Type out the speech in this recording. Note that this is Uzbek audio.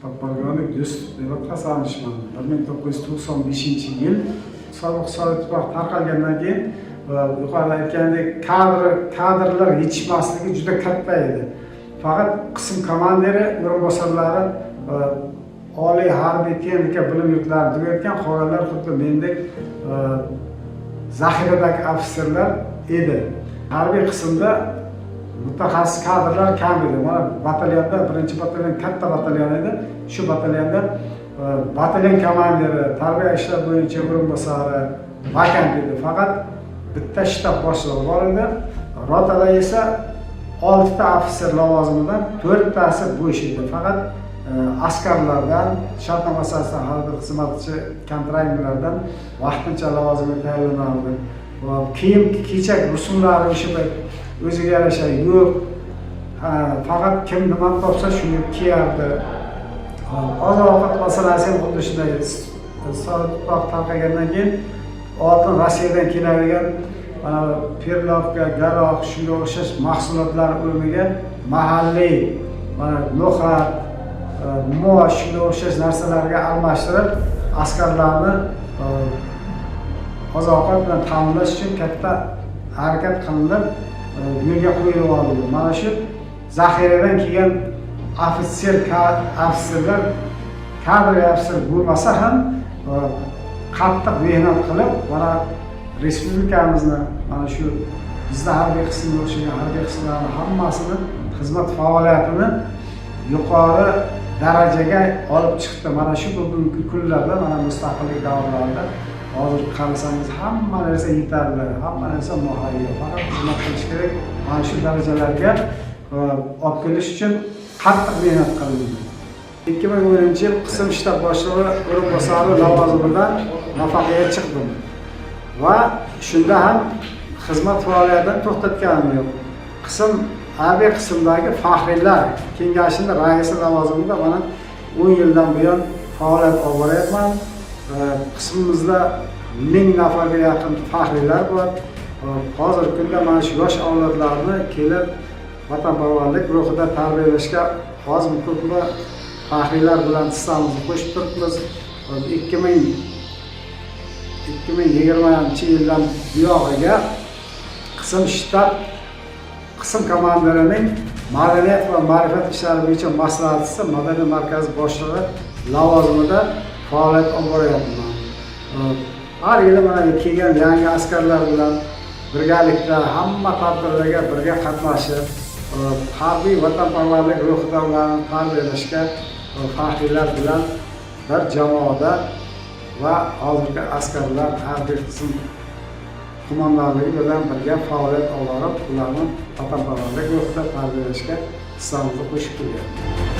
Podpolkovnik Do'stov Hasanovman. 1995 yil sobiq Sovet ittifoqi tarqalgandan keyin yuqorida aytgandek, kadrlar yetishmasligi juda katta edi. Faqat qism komandiri o'rinbosarlari oliy harbiy texnika bilim yurtlarini tugatgan, qolganlar xuddi mendek zaxiradagi ofitserlar edi. Harbiy qismda mutaxassis kadrlar kam edi. Mana batalyonda, birinchi batalyon katta batalyon edi. Shu batalyonda batalyon komandiri, tarbiya ishlari bo'yicha o'rinbosari vakant edi. Faqat bitta shtab boshlig'i bor edi. Rotada esa oltita ofitser lavozimidan to'rttasi bo'sh edi. Faqat askarlardan, shartnoma asosida harbiy xizmatchi kontraktlardan vaqtincha lavozimga tayinlanardi. Va kiyim kechak rusumlari o'sha payt o'ziga yarasha yo'q. Faqat kim nimani topsa, shuni kiyardi. Oziq ovqat masalasi ham xuddi shunday. Sovet ittifoqi tarqagandan keyin oldin Rossiyadan keladigan mana перловка, горох, shunga o'xshash mahsulotlar o'rniga mahalliy mana no'xat, mosh, shunga o'xshash narsalarga almashtirib, askarlarni oziq ovqat bilan ta'minlash uchun katta harakat qilinib, yo'lga qo'yilib olindi. Mana shu zaxiradan kelgan ofitserlar kadr ofitser bo'lmasa ham, qattiq mehnat qilib, mana respublikamizni, mana shu bizda harbiy qismga o'xshagan harbiy qismlarni hammasini xizmat faoliyatini yuqori darajaga olib chiqdi. Mana shu bugungi kunlarda, mana mustaqillik davrlarida hozir qarasangiz, hamma narsa yetarli, hamma narsa muhayyo, faqat xizmat qilish kerak. Mana shu darajalarga olib kelish uchun qattiq mehnat qilindi. 2010 yil qism shtab boshlig'i o'rinbosari lavozimidan nafaqaga chiqdim va shunda ham xizmat faoliyatini to'xtatganim yo'q. Qism, harbiy qismdagi faxriylar kengashini raisi lavozimida mana 10 yildan buyon faoliyat olib boryapman. Qismimizda 1000 nafarga yaqin faxriylar bor. Hozirgi kunda mana shu yosh avlodlarni kelib vatanparvarlik ruhida tarbiyalashga hozirgi ko'pmi faxriylar bilan hissamizni qo'shib turibmiz. 2020-yildan buyog'iga qism shtab qism komandirining madaniyat va ma'rifat ishlari bo'yicha maslahatchisi, madaniyat markazi boshlig'i lavozimida faoliyat olib boryapman. Har yili mana kelgan yangi askarlar bilan birgalikda hamma tadbirlarga birga qatnashib, harbiy vatanparvarlik ruhida ularni tarbiyalashga faxriylar bilan bir jamoada va hozirgi askarlar harbiy qism qo'mondonligi bilan birga faoliyat olib borib, ularni vatanparvarlik ruhida tarbiyalashga hissamizni qo'shib kelyapmiz.